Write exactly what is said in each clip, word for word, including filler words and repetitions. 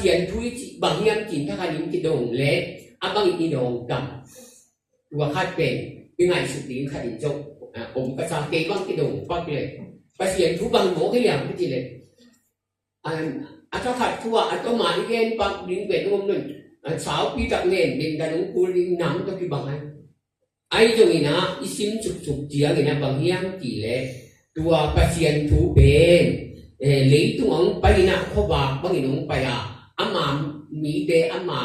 Pasian thu i cih bang hiam cih thakhat in kidong le a bangin i dong tam. Tua khat pen i ngaihsut ding khat in zong om ka sa, kei bang kidong pak le Pasian thu bang mawk hi liang ka cih le a thakhat thu ah a tawm a i gen pak ding pen om nun. Saupi tak ngen ding, dan ong kul ding, nam tawh kibang ai. Ahi zongin ah i sim suksup ciangin ah bang hiam cih le tua Pasian thu pen leitung ah ong pai in ah khuavak bangin ong pai a, ama mite, ama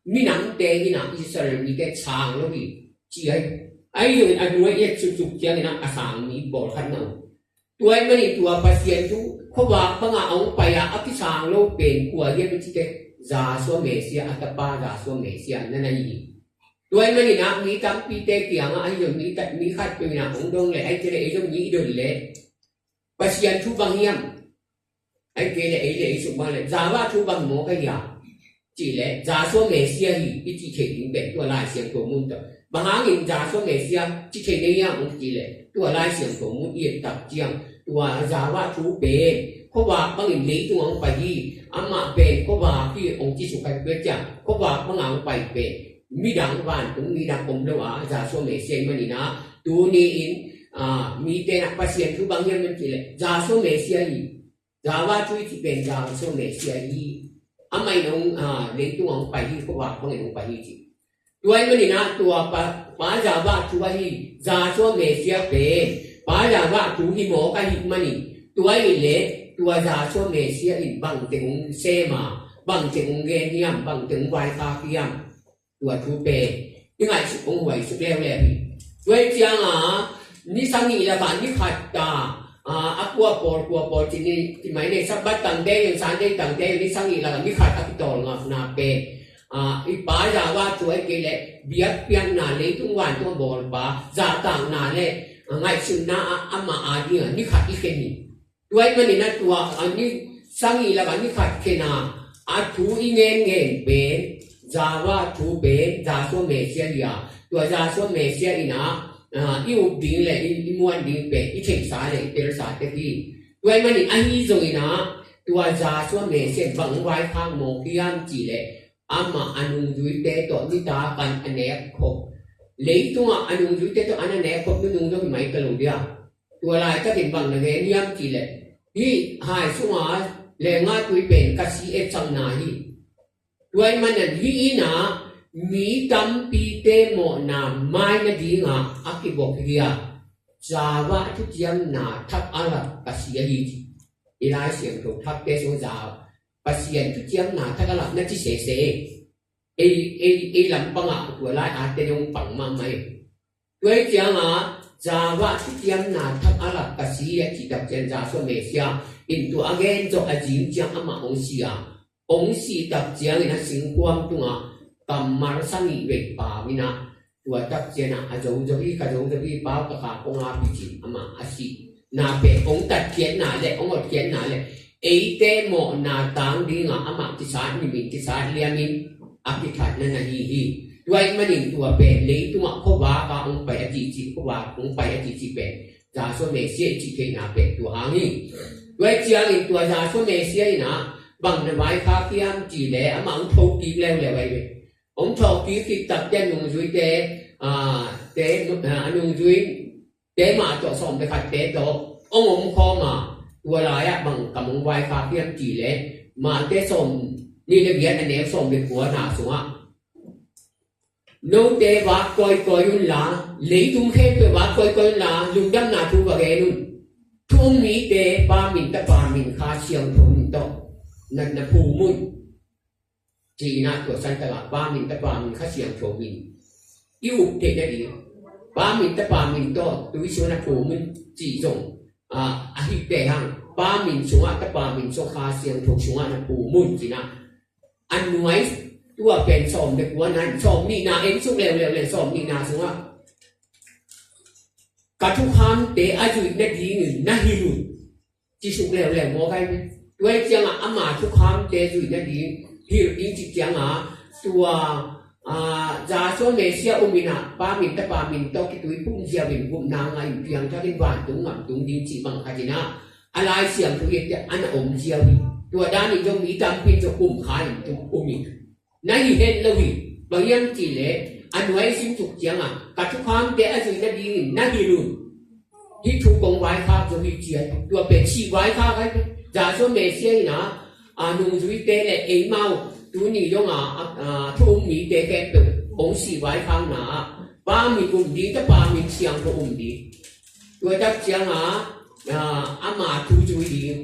minamte in ah Israel mite sang lo hi ci ai. Ahi zongin a nuai i et suksup ciangin ah a sang mi pawlkhat na om. Tua ahih manin tua Pasian thu khuavak banga a ong pai a a kisang lo pen kua hiam i cih teh Joshua Messiah, a tapa Joshua Messiah na na hi hi. Tua ahih manin ah mi tampite kiangah ahi zong mi khat peuh in ah ong dong le ahi kei le ei zong mi i dong le Pasian thu bang hiam, ahi kei le ei le ei sung bang le Java thu bang mawk ahi a cih le Joshua Messiah hi i cih thei ding pen tua Lai Siangtho mun tawh. Bang hangin Joshua Messiah cih thei na hiam ong cih le tua Lai Siangtho mun i et tak ciang tua Java thu pen khuavak bangin leitung ah ong pai hi. Amah pen khuavak hi ong ci suk kha, tua ciang khuavak banga ong pai pen midang, vantung midang om lo a Joshua Messiah ahih manin ah tuni in mite in ah Pasian thu bang hiam cih le Joshua Messiah hi. Java thu i cih pen Joshua Messiah hi. Amah in ong leitung ah ong pai hi, khuavak bangin ong pai hi ci. Tua ahih manin ah tua pa Java thu ahi Joshua Messiah pen pa Java thu hi mawk ahih manin tua ahih le tua Joshua Messiah in bangteng ong sem a, bangteng ong gen hiam, bangteng ong vaikhak hiam, tua thu pen i ngaihsut, ong huaisuk leuleu hi. Tua hi ciangah ni sagih lakah ni khat ta a kua pawl, kua pawl cih ni ti mai nei, Sabbath tangte in, Sunday tangte in ni sagih lakah ni khat a kitawlngakna pen i pa Java thu ahi kei le biakpiakna, leitung vantung a bawlpa zahtakna le ngaihsutna ah amah a dingah ni khat i khen hi. Tua ahih manin ah tua a ni sagih lakah ni khat khen a a thu i ngenngen pen Java thu pen Joshua Messiah hi a, tua Joshua Messiah in ah i up ding le i muan ding pen i theihsa le i telsa tek hi. Tua ahih manin ahi zongin ah tua Joshua Messiah in bang vaikhak mawk hiam cih le amah a nungzuite tawh nitak an a nek khop, leitungah a nungzuite tawh an a nek khop nunung zong hi mai ta lo dia. Tua laitakin bang na gen hiam cih le hih hai sunga leenggah tui pen ka si etsakna hi. Tua ahih manin hih in ah mi tampite mawhna mai nadingah a kibok hi a, Java thuciamna thak a lak ka si ahi ci. I Lai Siangtho thakte sung Java Pasian thuciamna thak a lak na ci sese. Ei, ei, ei lampangah tua lai a te dong pang mahmah hi. Tua hi ciangah Java thuciamna thak a lak ka si a cih tak ciang Joshua Messiah in tua a gen zawh a zing ciang amah ong si a, ong sih tak ciangin a singkhuam tungah kammal sagih vei pau in ah tua tak ciangah a zo zo hi, ka zo zo hi, pau ka kha kong a picin amah a sih na pen ong tatkhiatna le ong hotkhiatna le eite mawhna tang dingah amah kisat nimin kisat liamin a kithatna na hi hi. Tua ahih manin tua pen leitungah khuavak a ong pai a cihcih, khuavak ong pai a cihcih pen Joshua Messiah i cih theihna pen tua hang hi. Tua hi ciangin tua Joshua Messiah in ah bang na vaikhak hiam cih le amah ong thokik leuleu ahi ve. Ong thokik khit tak ciang nungzuite, a, te, a, a nungzui te mah tawh sawm le khatte tawh ong om khawm a, tua lai-ah bang kam ong vaikhak hiam cih le Mate sawm nih le giat a neu sawm le kuana sungah note vak kawikawi unla, leitung khempeuh vak kawikawi unla, lungdamna thu va gen un. Thu um mite Pa min, Tapa min, Kha Siangtho min tawh na, na phum un. Ci-in ah tua santak ah Pa min, Tapa min, Kha Siangtho min i up theih nading, Pa min, Tapa min tawh tuisun ah phum un cih zong a, ahi pen hang, Pa min sungah, Tapa min sungah, Kha Siangtho sungah na phum un ci-in ah a nuai tua pen sawm le kuana, sawm nihna en suk leuleu le sawm nihna sungah ka thukhamte a zuih nadingin na hilh un. Ci suk leuleu mawk ahi ve. Tua hi ciangah ama thukhamte zuih nading hilh ding cih ciangah tua, a, Joshua Messiah um in ah Pa min, Tapa min tawh kituiphum ziau in gupna ngah in piangthak in vantung ngam tung ding cih bang khat in ah a Lai Siangtho i et ciang a na om ziau hi. Tua dan in zong mi tampi in zong um kha in tu um in. Na hi het lo hi, bang hiam cih leh a nuai sim suk ciangah ka thukhamte a zuih nadingin na hilh un. Hih thu kong vaikhak zo hi ci a, tua pen sih vaikhak a hi. Jesu Messiah in ah, a nungzuite le eimau tuni dongah a, a thu um mite khempeuh hong sih vaikhakna ah Pa min um ding, Tapa min, Siangtho um ding. Tua tak ciangah, a, ama thu zui ding,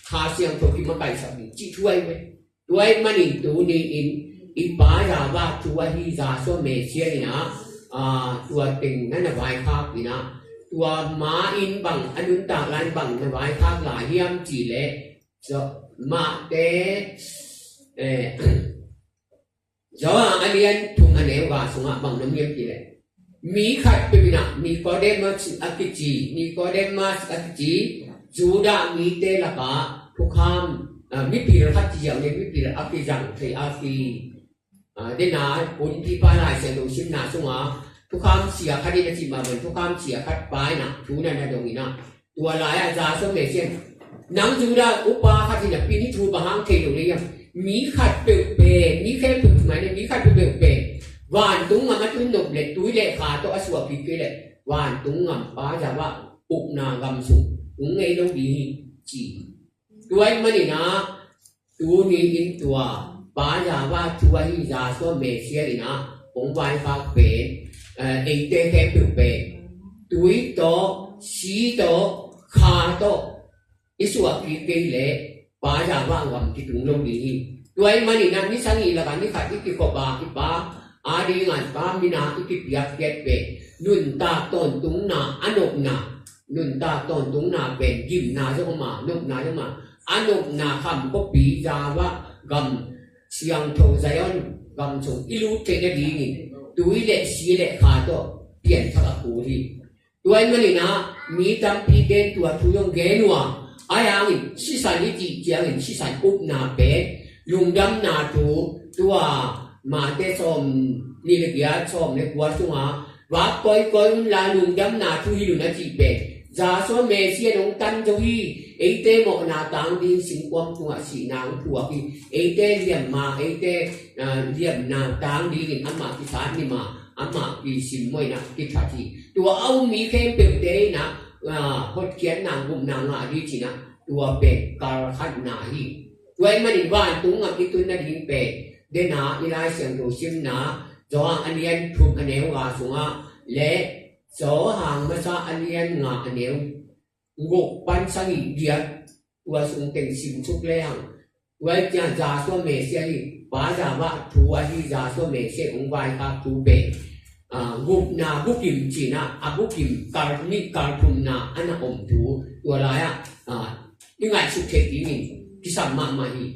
Kha Siangtho kimakaihsak ding cih thu ahi ve. Tua ahih manin tuni in i Pa Yahweh thu ahi Jesu Messiah in ah, a, tua teng na na vaikhak in ah, tua ma in bang a nuntak lai in bang na vaikhak lai hiam cih leh, Zo-, Mate, eh, Johan a lian thum a neu nga sungah bang na om hiam cih leh, mi khatpeuh in ah, Nicodemus a kici, Nicodemus a kici Judah mite lakah thukham, a, mipil khat ci ziau le mipil a kizang thei a ki, a, dena hun pipa Lai Siangtho simna sungah thukham sia khat in a cih mah bang, thukham sia khat pa in ah thu na na dong in ah, tua lai-ah Jesu Messiah in, nang Judah upa khat hi napi in hih thu bang hang thei lo na hiam? Mi khatpeuh pen, mi khempeuh thumai le mi khatpeuh pen vantung ngam a tun nop le tui le kha tawh a suah kik kei leh vantung ngam Pa Yahweh ukna gam sung tung ngei lo ding hi ci. Tua ahih manin ah, tuni in tua Pa Yahweh thu ahi Jesu Messiah in ah hong vaikhak pen, eh, eite khempeuh pen tui tawh, si tawh, kha tawh i suah kik kei leh Pa Yahweh gam kitung lo ding hi. Tua ahih manin ah ni sagih lakah ni khat i kikhop a kipa a dingah Pa min a i kipiak kiat pen nuntak tawntungna a nopna, nuntak tawntungna pen gimna zong om a, nopna zong om a, a nopna kham khuapi Yahweh gam, Siangtho Zion gam sung i lut theih nadingin tui le si le kha tawh pianthak a kul hi. Tua ahih manin ah mi tampite in tua thu zong gen uh a, ahi hangin sisan i cih ciangin sisan upna pen lungdamna thu, tua Mate sawmnih le giat, sawm le kua sungah, vak kawikawi un la lungdamna thu hilh un a cih pen Jesu Messiah in hong tan zo hi. Eite mawhna tang ding singkuang tungah sihna hong thuak hi. Eite liamma, eite, ah, liamna tang dingin amah kisat ni mah, amah kisimmawhna kithat hi. Tua a um mi khempeuhte in ah, ah, hotkhiatna, gupna ngah ding ci-in ah, tua pen kalkhatna hi. Tua ahih manin vantung ngam i tun nading pen, dena i Lai Siangtho simna, Johan a lian thum a neu nga sungah le Johan masa a lian nga a neu guk pan sagih giat, tua sung teng sim suk lehang, tua ahih ciang Jesu Messiah hi, Pa Yahweh thu ahi Jesu Messiah hong vaikhak thu pen, ah, gupna bukim ci-in ah, a bukim kal nih kal thumna a na om thu, tua lai-ah, ah, i ngaihsut theih dingin kisam mahmah hi.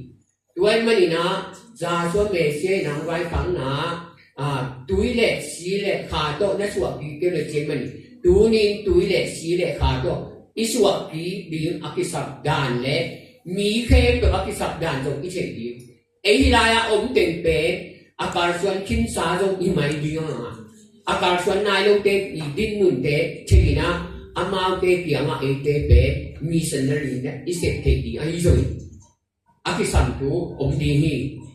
Tua ahih manin ah Jesu Messiah in hong vaikhakna, ah, tui le si le kha tawh na suah kik kei le ci ahih manin, tuni in tui le si le kha tawh i suah kik ding a kisap dan le mi khempeuh a kisap dan zong i theih ding. Ei hih lai-ah om teng pen a kalsuan khinsa zong i mai ding a, a kalsuan nai lote i dinmunte theih in ah, amaute kiangah eite pen missionary in ah i sep theih ding ahi zongin a kisam thu om ding hi.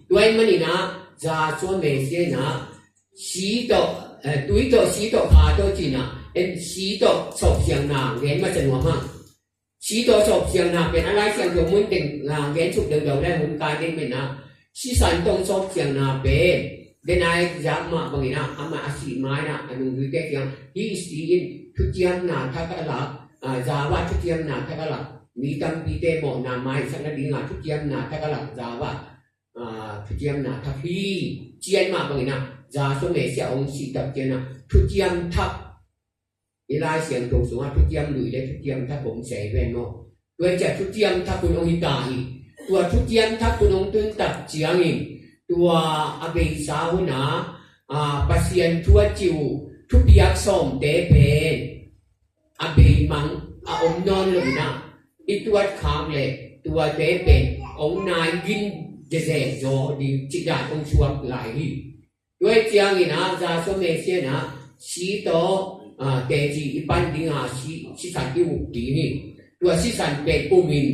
Tua ahih manin ah Jesu Messiah in ah si tawh, eh, tui tawh, si tawh, kha tawh ci-in ah, en si tawh sawpsiangna gen masa nuam hang. Si tawh sawpsiangna pen a Lai Siangtho mun teng, ah, gen suk deuhdeuh le hun kai ding manin ah, sisan tawh sawpsiangna pen, den a i zak mah bangin ah, amah a sih ma-in ah a nungzuite kiang, hih si in thuciamna thak a lak, ah, Yahweh thuciamna thak a lak, mi tampite mawhna maisak nading a thuciamna thak a lak Yahweh, ah, thuciamna thak hi, ci-in mah bangin ah, Jesu Messiah hong sih tak ciangin ah thuciam thak, i Lai Siangtho sungah thuciam lui le thuciam thak om se ven maw. Tua ciang thuciam thak hun hong hi ta hi. Tua thuciam thak hun hong tun tak ciangin, tua a beisa hun ah, ah, Pasian thu a cih uh thupiak sawmte pen a beimang a om nawn lo in ah, i tuat khak le tuate pen hong nai gin zezen zaw ding cih dan hong suak lai hi. Tua ciangin ah Jesu Messiah in ah si tawh, ah, teci i pan ding a, si, sisan i uk ding hi. Tua sisan pen um in,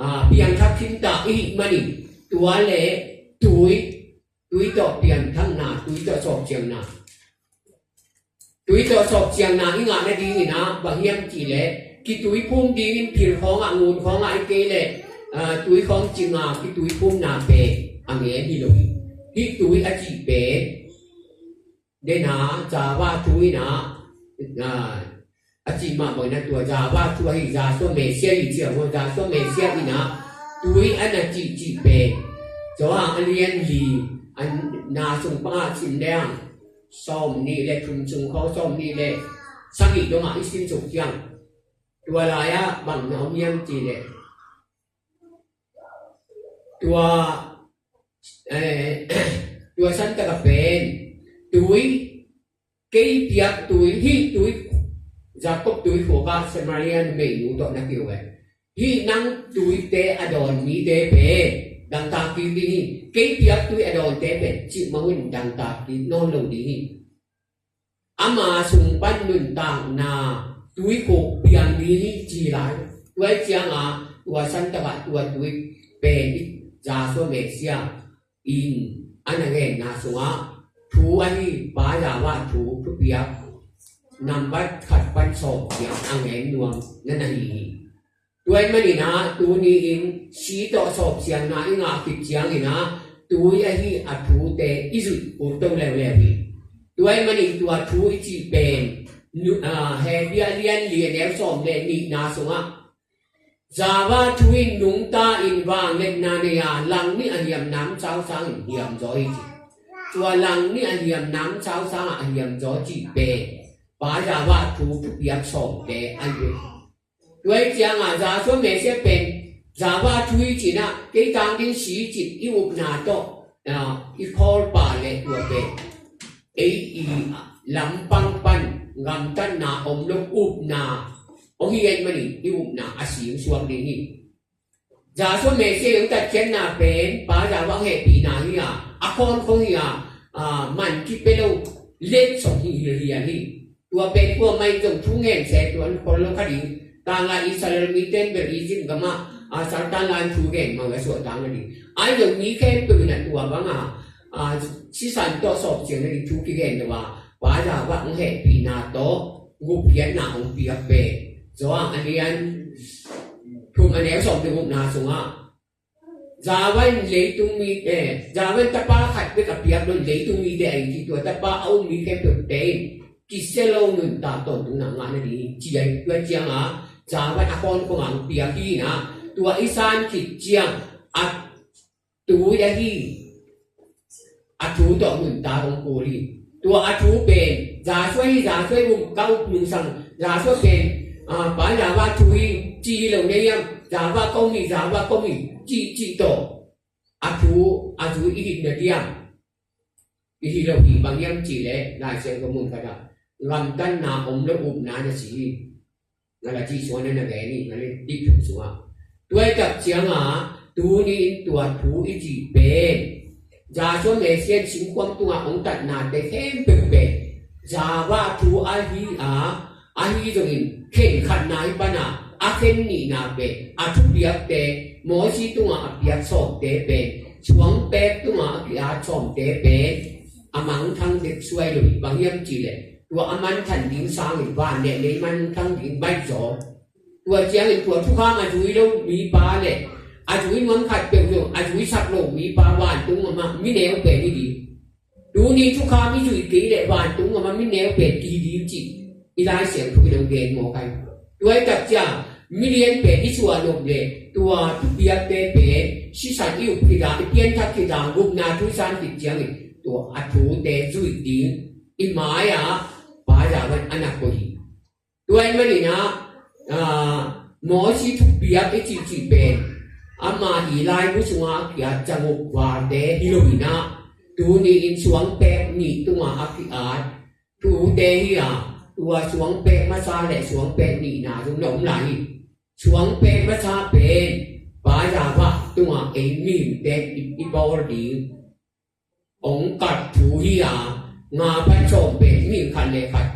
a, piangthak khinta i hih manin, tua le tui, tui tawh piangthakna, tui tawh sawpciangna, tui tawh sawpciangna i ngah nadingin ah, bang hiam cih leh, kitui phum dingin phil khawngah, ngun khawngah, ahih kei leh, a, tui khawng cinga kitui phumna pen a ngen hi lo hi. Hih tui a cih pen, den a, Java thu in ah, a, a cih mah bangin ah tua Java thu ahi, Yahshua Messiah i cih a maw, Yahshua Messiah in ah tui a na cihcih pen, Johan a lian li, a na sung pan ah sim leng, sawm nih le thum sung khawng, sawm nih le sagih dongah i sim suk ciang, tua lai-ah bang na om hiam cih leh, tua, eh, tua santak a pen, tui, kei piak tui, hih tui, Jakob tui khuk ah Samaria numeinu tawh na kiho eh. Hih nang tuite a dawn mite pen dangtak kik ding hi. Kei piak tui a dawnte pen cih mah hun dangtak kik nawn lo ding hi. Ama sung pan nuntakna tuikhuk piang ding hi ci lai. Tua ahih ciangin tua santak ah tua tui pen Yahshua Messiah in a na ngenna sungah thu ahi, Pa Yahweh thu thupiak nambat khat pan sawm ciang a ngen nuam na na hi hi. Tua ahih manin ah tuni-in si tawh sawpsiangna i ngah khit ciangin ah tui ahi a thute i zuih ut to leuleu hi. Tua ahih manin tua thu i cih pen nu-, a, Hebru a lian li a neu sawm le nihna sungah Java thu in nungta in vangliatna nei a, lang nih a hiam namsau sangin hiam zaw hi ci. Tua lang nih a hiam namsau sangah a hiam zaw cih pen Pa Yahweh thu thupiak sawmte ahi hi. Tua ahih ciangin Yahshua Messiah pen Java thu i cih in ah, kei tang ding si cih i upna tawh, a, i khawl pah leh tua pen ei i lampang pan gamtatna om lo upna hong hi ahih manin i upna a sing suak ding hi. Yahshua Messiah i hong tatkhiatna pen Pa Yahweh hehpihna hi a, a khawn khong hi a, a, man kipia lo letsong hi hi hi a hi. Tua pen kuamah in zong thu ngen se tuan khol lo kha ding. Tanglai Israel mite in bel Egypt gamah, a, Satan lai thu gen mah a suah tang a ding. Ahi zong mi khempeuh in a tua bangin, a, sisan tawh sawpsiang nading thu kigen lo a, Pa Yahweh hong hehpihna tawh gupkhiatna hong piak pen Johan a lian thum a neu sawm le gukna sungah Java in leitung mi, eh, Java in tapa khat bek a piak lo in leitung mite a hi ci, tua tapa a um mi khempeuhte in kisia lo nuntak tawntungna ngah nading hi ci a hi. Tua ciangin Java in a khawn khong a hong piak hi in ah, tua i san khit ciang a tui ahi a thu tawh nuntak hong kul hi. Tua a thu pen Yahshua hi, Yahshua hi, um, ka up nungsang Yahshua pen, a, Pa Yahweh thu hi ci hi lo na hiam? Java ka um hi, Java ka um hi cih cih tawh a thu a zui i hih na diam? I hi lo hi. Bang hiam cih leh Lai Siangtho mun khat ah gamtatna om lo upna na si hi. Galati sungah na gen hi, Galati thum sungah. Tua ahih tak ciangin tuni-in tua thu i cih pen Yahshua Messiah in singkhuam tungah hong tatnate khempeuh pen Java thu ahi a, ahi zongin khenkhatna hi pan a, a khen nihna pen a thupiakte, Mosi tungah a piak sawmte pen, suangpek tungah a ki-at sawmte pen a mangthang dek suai lo hi. Bang hiam cih leh tua a mangthang ding sangin van le lei mangthang ding baih zaw. Tua ciangin tua thukham a zui lo mipa le a zui nuam khat peuh zong a zuisak lo mipa vantung gamah mi neu pen hi ding. Tuni thukham i zuih kei leh vantung gamah mi neu pen kihi ding cih i Lai Siangtho in hong gen mawk hi. Tua ahih tak ciang milian pen i suah nop leh tua thupiakte pen sisan i up khit a, i pianthak khit a, gupna thu i san khit ciangin tua a thute zuih ding i mai-ah Pa Yahweh in a na koih hi. Tua ahih manin ah, a, Mosi thupiak i cihcih pen ama i laibu sungah a ki-at zanguk valte hi lo in ah, tuni-in suangpek nih tungah a ki-at thute hi a, tua suangpek masa le suangpek nihna zong na om lai hi. Suangpek masa pen Pa Yahweh tungah ei mihingte i, i bawl ding hong kalh thu hi a, nga pan sawm pen mihing khat le khat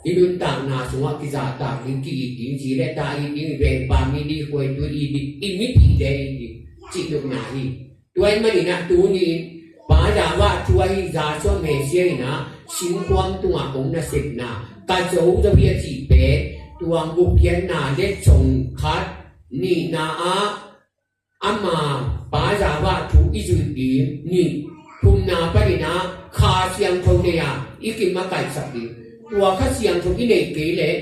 i nuntakna sungah kizahtak ding, ki-it ding, zi le ta it ding, vengpa mi ding, khuaitu it ding, i mipihte it ding, cih nopna hi. Tua ahih manin ah tuni-in Pa Yahweh thu ahi Yahshua Messiah in ah singkhuam tungah hong nasepna, ka zo zo hi a cih pen, tua gupkhiatna le sawm khat, nihna ah ama Pa Yahweh thu i zuih ding, nih, thumna panin ah Kha Siangtho nei a i kimakaihsak ding. Tua Kha Siangtho i neih kei leh,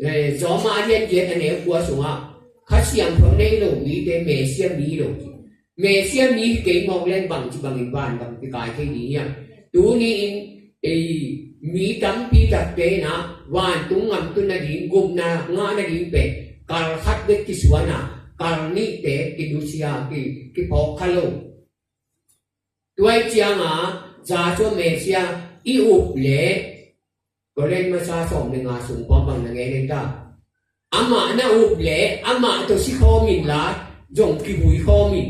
eh, Roma a lian giat a neu kua sungah Kha Siangtho nei lo mite Messiah mi hi lo hi. Messiah mi hi kei mawk leng bangci bangin vangam kikai thei ding hiam? Tuni-in ei mi tampi takte in ah vantung gam tun nading, gupna ngah nading pen kal khat bek kisuan a, kal nihte kinusia, ki, kiphawk kha lo. Tua ahih ciangin Yahshua Messiah i up leh, Korin masa sawm le nga sung pan bang na gen en ta? Amah na up leh amah tawh si khawm inla, zong kivui khawm in,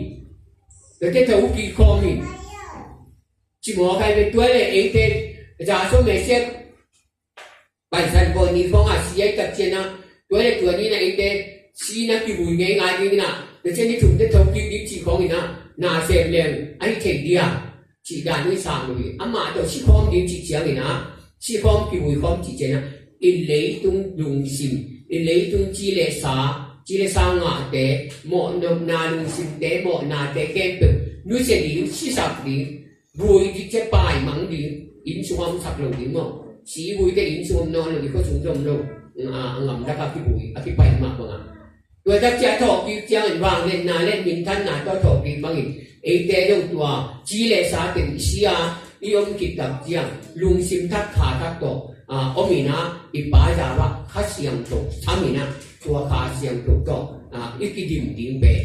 tua teh tawh kivui khawm in, ci mawk hi ve. Tua leh eite Yahshua Messiah Paisan Bawi ni khawng a si ahih tak ciangin ah, tua leh tua ni-in ah eite sihna kivui ngeingai dingin ah, tua ciang ni thum teh tawh kivui ding cih khawngin ah, na sem leng ahi thei dia, cih dan uh i sang lo hi. Amah tawh si khawm ding cih ciangin ah, si khawm kivui khawm cih ciangin ah, i leitung lungsim, i leitung ci le sa, ci le sa ngahte, mawhnopna lungsimte, mawhnate khempeuh nusia ding, sisak ding, vui ding, ci paimang ding, inn sung ah om sak lo ding maw. Si vui teh inn sung om nawn lo, i khua sung zong om lo. A, a ngamlak a kivui, a kipaimang bang a. Tua tak ciang a thawhkik ciangin vangliatna le minthanna tawh a thawhkik bangin, eite zong tua ci le sa teng i si a, i om khit tak ciang lungsim thak, kha thak tawh, a, om in ah, i Pa Yahweh Kha Siangtho sam in ah, tua Kha Siangtho tawh, a, i kidim ding pen,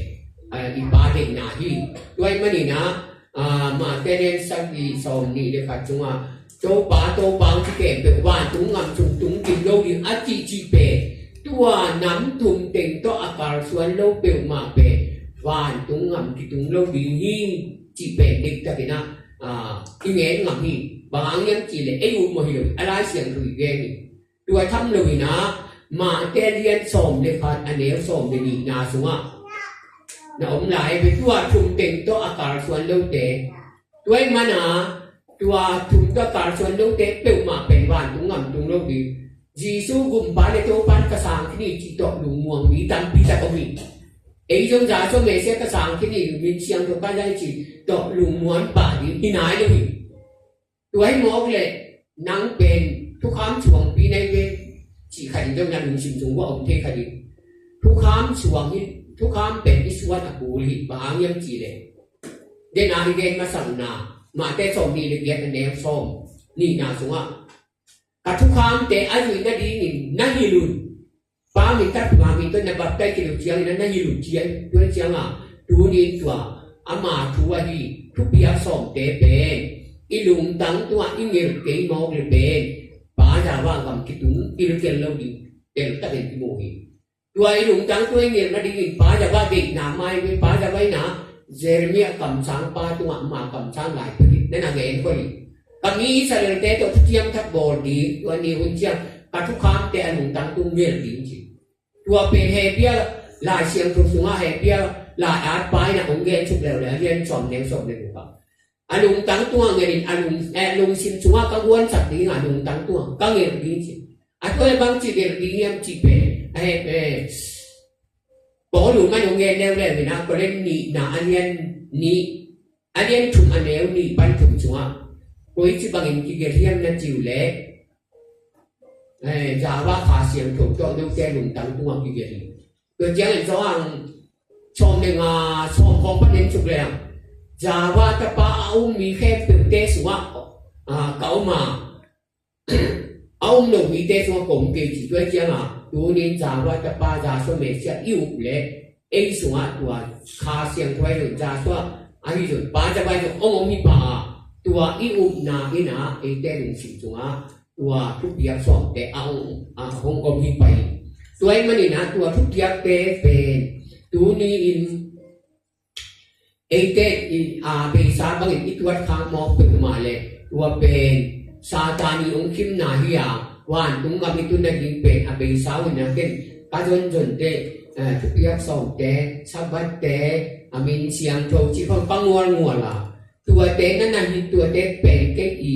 a, i Pa deihna hi. Tua ahih manin ah, a, Matthai lian sagih sawm nih le khat sungah, Topa, Topa, hong ci khempeuh vantung gam sung tung kim lo ding a cihcih pen, tua nam thum teng tawh a kalsuan lo peuhmah pen vantung gam kitung lo ding hi, cih pen deihtakin ah, a, i gen ngam hi. Bang hang hiam cih leh ei ut mawh hi lo hi, a Lai Siangtho in gen hi. Tua tham lo in ah, Matthai lian sawm le khat a neu sawm le nihna sungah na om lai ve, tua thum teng tawh a kalsuan lote. Tua ahih manin ah, tua thum tawh a kalsuan lote peuhmah pen vantung gam tung lo ding. Jesu Gumpa le Topa in ka sang khin hi cih tawh lungmuang mi tampi tak om hi. Ei zong Yahshua Messiah ka sang khin hi, min siangtho ka la hi cih tawh lungmuang pah ding hi nai lo hi. Tua hi mawk leh nang pen thukham suangpi na hi ve, cih khat in zong na lungsim sung uah om thei kha ding. Thukham suang hi, thukham pen i suan a kul hi, bang hang hiam cih leh, den a i gen masakna, Matthai sawm nih le giat a neu sawm nihna sungah, ka thukhamte a zuih nadingin na hilh un. Pa min, Tapa min tawh na baptise khit uh ciangin na hilh uh ciang, tua ciangin tuni-in tua ama thu ahi thupiak sawmte pen i lungtang tungah i ngelh kei mawk leh pen Pa Yahweh gam kitung kilkel lo ding teltakin kimu hi. Tua i lungtang tungah i ngelh nadingin Pa Yahweh deihna mai ve, Pa Yahweh in ah Jeremiah kamsangpa tungah ama kamsang lai peuh hi, na na gen koi. Ka mi Israel-te tawh thuciam thak bawl ding, tua ni hun ciang ka thukhamte a lungtang tung ngelh ding ci. Tua pen Hebru Lai Siangtho sungah Hebru lai-atpa in ah hong gen suk leuleu, a lian sawm neu sawm le guk ah, a lungtang tungah ngelh in, a lung, eh, lungsim sungah ka guansak ding a, lungtang tungah ka ngelh ding ci. A tua leh bangci ngelh ding hiam cih pen, a he, eh, Paul in man hong gen leuleu in ah, Korin nihna a lian nih, a lian thum a neu nih pan thum sungah, koici bangin kigelh hiam na cih uh leh, eh, Yahweh Kha Siangtho tawh note lungtang tungah kigelh hi. Tua ciangin Johan sawm le nga, sawm khawng pan en suk leng, Yahweh Tapa a um mi khempeuhte sungah, ah, ka om a, a um lo mite sungah ka om kei ci. Tua ciangin tuni-in Yahweh Tapa, Yahshua Messiah i up leh ei sungah tua Kha Siangtho ahi zong, Yahshua ahi zong, Pa Yahweh ahi zong hong om hi pah a, tua i upna in ah eite lungsim sungah tua thupiak sawmte a hong, a hong om hi pah hi. Tua ahih manin ah tua thupiakte pen tuni-in eite in, a, beisa bangin i tuat khak mawk peuhmah leh tua pen Satan i hong khimna hi a, Vantung gam i tun nading pen a beisa un a ken ka zonzonte, eh, thupiak sawmte, Sabbathte, a min siangtho cih khong ka ngualngual a, tuate na na hi, tuate pen kei i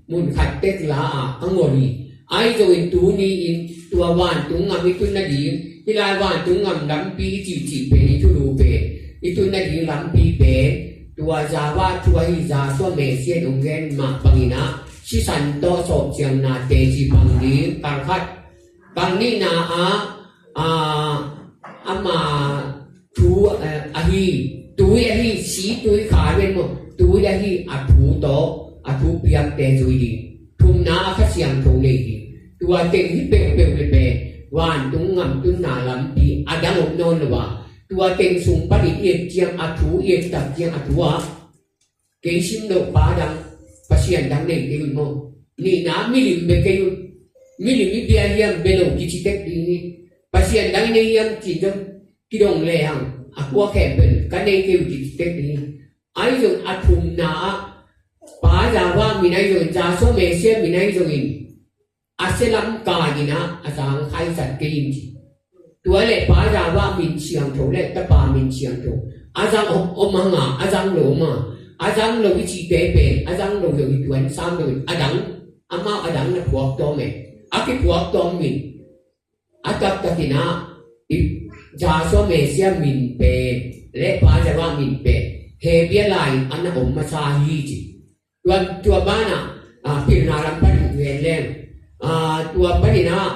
mun khat tek la a ka ngol hi. Ahi zongin tuni-in tua vantung gam i tun nading, hih lai vantung gam lampi i cihcih pen, i thulu pen, i tun nading lampi pen tua Java thu ahi, Joshua Messiah in hong gen mah bangin ah, sisan tawh sawpsiangna teci bang ding, kal khat. Bang nihna ah, ah, ama thu, eh, ahi, tui ahi, si tui kha ven maw, tui ahi, a thu tawh a thupiakte zui ding. Thumna ah Kha Siangtho nei ding. Tua teng hi peuhpeuh le pen vantung gam tunna lampi a dang om nawn lo a, tua teng sung panin i et ciang, a thu i et tak ciang, a thu ah kei sim loh pa dang, Pasian dang nei kei un maw. Nihna, milim bia kei un. Milim i bia hiam, bia lo kici tek ding hi. Pasian dang i nei hiam cih zong kidong le hang, a kua khempeuh ka nei kei un kici tek ding hi. Ahi zong a thumna ah, Pa Java min ahi zongin, Joshua Messiah min ahi zongin, a sia lam kai-in ah a zang khaisat kei in ci. Tua leh Pa Java min siangtho leh Tapa min siangtho a zang om, om hang a, a zang lo om a, a zang lo i cihte pen, a zang lo lo i tuan sam lo in, a dang, amau a dang na phuak tawm e. A kiphuak tawm min, a taktakin ah, i Joshua Messiah min pen leh Pa Java min pen Hebrew lai-in a na om masa hi ci. Tua, tua banah, ah, pilna lam panin gen leng, ah, tua panin ah,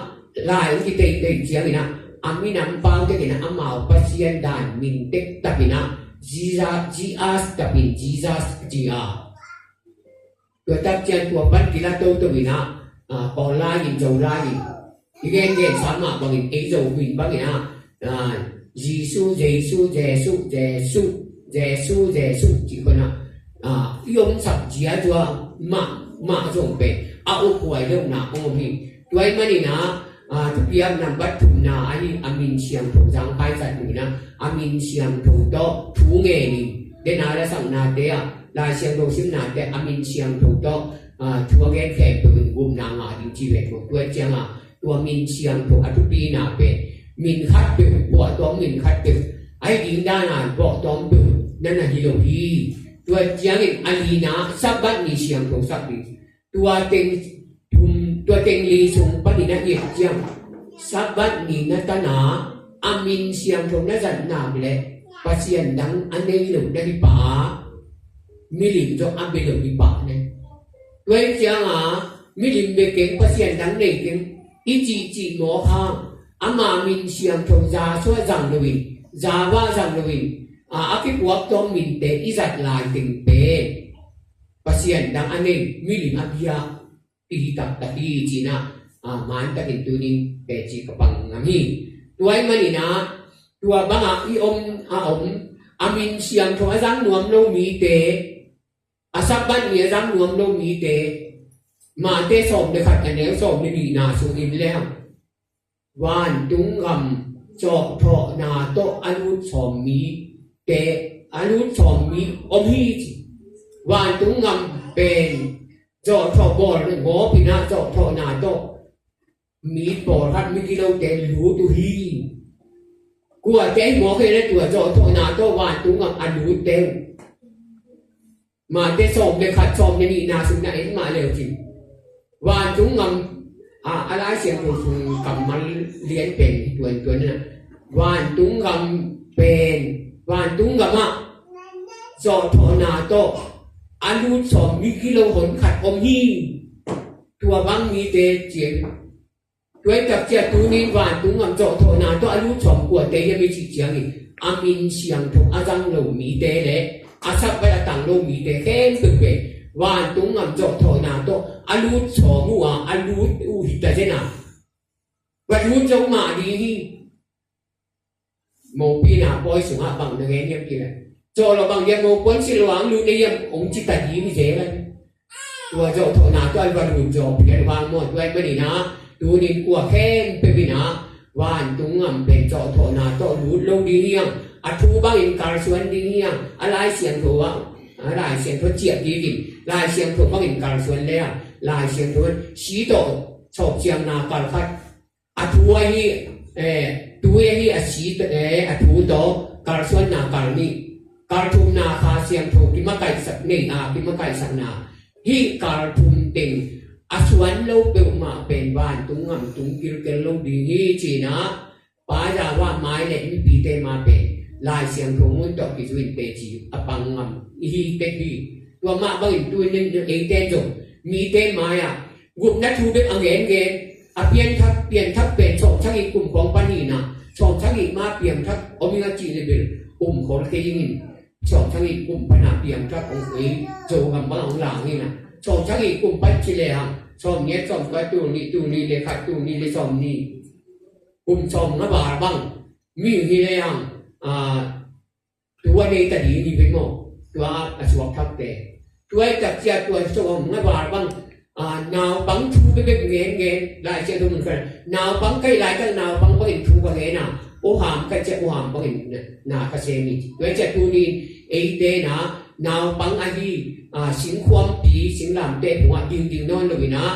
lai hong kiteitei ciangin ah, a minam pau tekin ah, amau Pasian dan min tek tapin ah, Jesus, Jesus tapin, Jesus ci a. Tua tak ciang tua pan kila toto in ah, ah, Kawl lai-in, Zo lai-in, i gengen sa mah bangin, ei Zo min bangin ah, ah, Jesu, Jesu, Jesu, Jesu, Jesu, Jesu cih khong ah, ah, i omsak zia zua mah, mah zong pen a ukhuai lohna om hi. Tua ahih manin ah, ah, thupiak nambat thumna ahi a min siangtho zang khaisat lo in ah, a min siangtho tawh thu ngen in, den a lasaknate ah, Lai Siangtho simnate a min siangtho tawh, ah, thu a gen khempeuh in gupna ngah ding ci ve ko. Tua ciang ah, tua min siangtho a thupina pen, min khat peuh, puahtawm min khat peuh, ahi ding dan a puahtawm peuh na na hi lo hi. Tua ciangin a lina, Sabbath ni siangtho sak ding. Tua teng thum, tua teng li sung panin a i et ciang, Sabbath ni na tan a, a min siangtho na zat nak leh Pasian dang a nei lo na hi pah a, milim zong a bia lo hi pah ne. Tua ahih ciang a, milim bia keng, Pasian dang nei keng i cihcih mawk hang, ama min siangtho Joshua zang lo in, Java zang lo in, a, a kiphuak tawm minte i zat lai teng pen Pasian dang a nei, milim a bia i hi taktak hi ci-in ah, a, man takin tuni-in teci ka pang ngam hi. Tua ahih manin ah, tua bangah i om, a om, a min siangtho a zang nuam lo mite, a Sabbath ni a zang nuam lo mite, Matthai sawm le khat, a neu sawm le nihna sungin leng, vantung gam zawhthawhna tawh a lut sawm mite, a lut sawm mi om hi ci. Vantung gam pen zawhthawh bawl, gawp in ah zawhthawhna tawh mi pawlkhat, migilote lut uh hi. Kuate ahi mawk hi leh tua zawhthawhna tawh vantung gam a lutte uh. Matthai sawm le khat, sawm le nihna sung na en mah leu cin, vantung gam, a, a Lai Siangtho sung kammal lian pen hi tuantuan in ah, vantung gam pen, vantung gam ah zawhthawhna tawh a lut sawm migilo honkhat om hi. Tua bang mite ci-in, tua ahih tak ciang tuni-in vantung gam zawhthawhna tawh a lut sawm kuate hiam i cih ciangin, a min siangtho a zang lo mite le a Sabbath a tang lo mite khempeuh pen vantung gam zawhthawhna tawh a lut sawm uh a, a lut uh hi ta zen a, va lut zo mah ding hi. Mopina pawi sungah bang na gen hiam cih leh, zawh lo bang hiam, mopuan silh lo ang lut na hiam, hong ci ta ding hi zel a. Tua zawhthawhna tawh a va lut zawh phial vang maw. Tua ahih manin ah, tuni-in kua khempeuh in ah, vantung gam pen zawhthawhna tawh lut lo ding hi hang, a thu bangin kalsuan ding hi hang, a Lai Siangtho ah, a Lai Siangtho ciah ding in, Lai Siangtho bangin kalsuan le ah, Lai Siangtho si tawh Chawpsiangna kal khat, a thu ahi, eh, tui ahi a si, eh, a thu tawh kalsuanna kal nih, kal thumna Kha Siangtho kimakaihsak nei a kimakaihsakna. Hih kal thum teng a suan lo peuhmah pen vantung ngam tung kilkel lo ding hi, ci-in ah Pa Yahweh mai le mipite mai pen Lai Siangtho mun tawh kizui in teci a pang ngam i hi tek hi. Tua mah bangin tu-in eite zong mite mai-ah gupna thu bek a ngen ngen, a pianthak, pianthak pen sawmthagih kum khawng pan hi-in ah, sawmthagih ma piangthak om ing a cih le bel um khol kei ing in, sawmthagih kum pan a piangthak hong ei, Zogam bang hong lang hi-in ah, sawmthagih kum pan ci le hang, sawmgiat, sawmkua, tul nih, tul nih le khat, tul nih le sawmnih, kum sawmnga val bang mi hi le hang, ah, tua nei ta ding hi ve maw? Tua a suak thakte. Tua i tak cia tua sawmnga val bang, ah, naupang thu bek bek ngen ngen, Lai Siangtho mun khat. Naupang ka hih laitak naupang bangin thu ka ngen a, u ham ka hih ciang u ham bangin na, na ka sem hi. Tua i cia tuni-in eite na, naupang ahi, ah, singkhuampi, singlamteh phungah dingding nawn lo-in ah,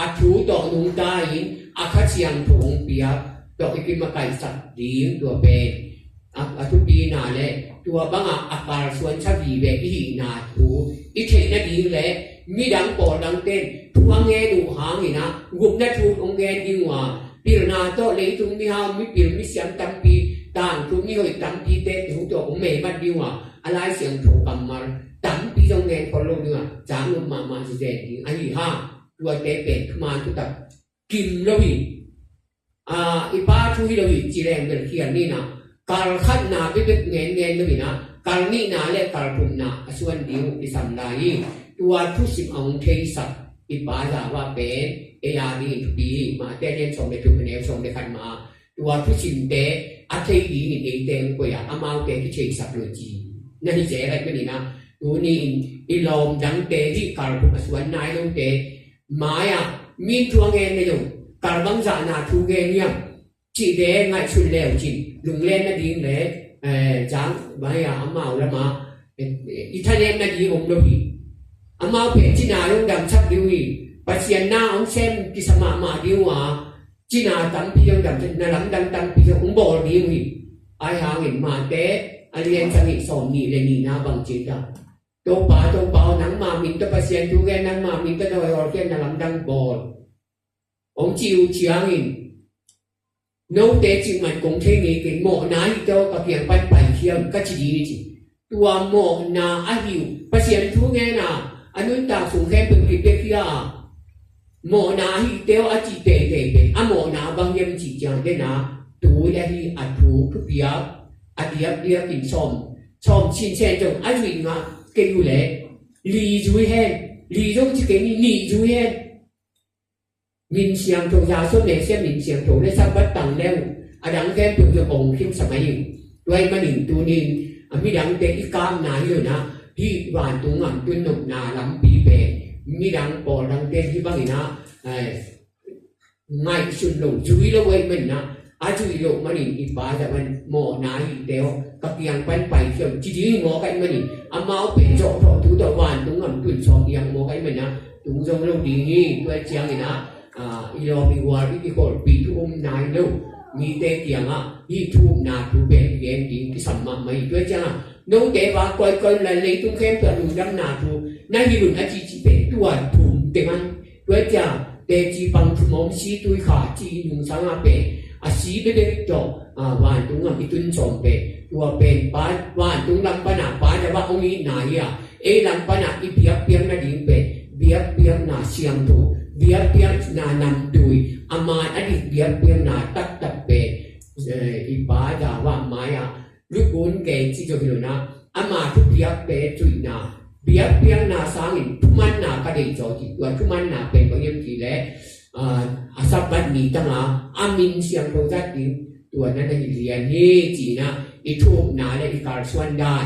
a thu tawh nungta-in a Kha Siangtho hong piak tawh i kimakaihsak ding tua pen a, a thupina le tua bangah a kalsuan sa vive i hihna thu i theih nading le midang pawl dangte in thu a ngen uh hangin ah gupna thu hong ngen ding uh a, pilna tawh leitung mihau, mipil misiam tampi, tangthu mihoih tampite thu tawh hong meimat ding uh a, a Lai Siangtho kammal tampi zong ngen khol lo ding a, cang nuam mahmah zizen ding ahi hang. Tuate pen thuman thutak kim lo hi. Ah, i pa thu hi lo hi ci leng bel khial ni-in ah, kal khatna bek bek ngen ngen lo hi-in ah, kal nihna le kal thumna a suan ding uh kisam lai hi. Tua thusim a hong theisak i Pa Yahweh pen ei a dingin thupi hi. Matthai a lian sawm le thum, a neu sawm le khat mah ah tua thusimte a thei dingin eite hong koih a, amaute kitheisak lo ci na hi zel ahih manin ah, tuni-in i lawm dangte, hih kal thum a suan nai lote mai-ah mi in thu a ngen le zong kal bangzahna thu ngen hiam cihte ngaihsun le uh cin lunglen nading le, eh, cang mai-ah amau lamah, eh, i thanem nading om lo hi. Amau pen cina zong damsak ding uh hi. Pasian na hong sem kisa mahmah ding uh a, cina tampi zong damsak, na lamdang tampi zong hong bawl ding uh hi. Ahi hangin Matthai a lian sagih sawmnih le nihna bang ci ta, Topa, Topa aw, nangma min tawh Pasian thu gen, nangma min tawh dawi hawlkhia, na lamdang bawl, hong ci uh ciangin, note cih man kong thei ngei kei, mawhna ahihte aw ka kiang pan paikhia un, ka ci ding hi ci. Tua mawhna ahi uh, Pasian thu ngen a, a nuntak sung khempeuh kipiakhia a, mawhna ahihte aw a cih teitei pen a mawhna bang hiam cih ciang den a, tui ahi a thu thupiak a diakdiakin sawm, sawm sinsen zong a zuih ngah kei uh leh, li zui hen, li zong ci kei ni, nih zui hen. Min siangtho, Yahshua Messiah min siangtho le Sabbath tang le uh, a dang khempeuh zong hong khinsa mai hi. Tua ahih manin tuni-in a midangte i kapna hi lo-in ah, hih vantung gam tun nopna lampi pen midang pawl dangte hih bangin ah, eh, ngaihsun lo, zui lo ahih manin ah, a zuih loh manin i Pa Yahweh in mawhna ahihte aw ka kiang pan paikhia un ci ding hi mawk ahih manin, amau pen zawhthawh thu tawh vantung gam tun sawm hiang mawk ahih manin ah, tung zo lo ding hi. Tua ciangin ah, ah, i lawm i gual, i kikholhpih thu um nai lo mite kiangah hih thu upna thu pen i gen ding kisam mahmah hi. Tua ciangah note vak kawikawi un la, leitung khempeuh ah lungdamna thu na hilh un a cihcih pen tua thum teng ahi. Tua ciang teci pang thum om, si tui kha cih i nungsang a pen a si bekbek tawh, ah, vantung gam i tun sawm pen, tua pen pa, vantung lam pana Pa Yahweh hong itna hi a, ei lam pana i biakpiak nading pen biakpiakna siangtho, biakpiakna namtui, a man a dik biakpiakna taktak pen, eh, i Pa Yahweh mai-ah lukun kei ci zo hi lo-in ah, ama thupiakte zuihna, biakpiakna sangin thumanna ka deih zaw ci. Tua thumanna pen bang hiam cih leh, ah, a Sabbath ni tangah a min siangtho zat ding, tua na na hi lian hi ci-in ah, i thu upna le i kalsuan dan,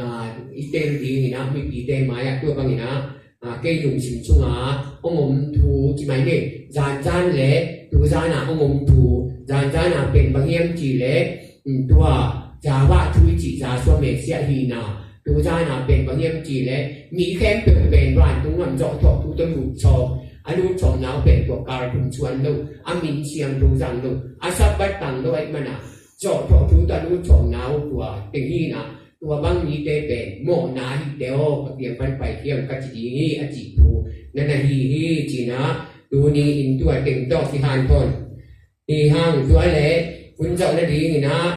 ah, i tel dingin ah mipite mai-ah tua bangin ah, ah, kei lungsim sungah hong om thu ci mai ni. Zanzan le tuzan ah hong om thu, zanzan ah pen bang hiam cih leh, um, tua Yahweh thu i cih Yahshua Messiah hihna, tuzan ah pen bang hiam cih leh mi khempeuh pen vantung gam zawhthawh thu tawh lut sawm, A lutsawnna uh pen tua kal thum suan lo, a min siangtho zang lo, a Sabbath tang lo ahih manin ah, zawhthawh thu tawh a lutsawnna uh tua teng hi-in ah, tua bang mite pen mawhna hi teh aw, ka kiang pan pai khiam ka ci ding hi, a cih thu na na hi hi ci-in ah, tuni-in tua teng tawh kihanthawn hi hang. Tua leh hun zawh nadingin ah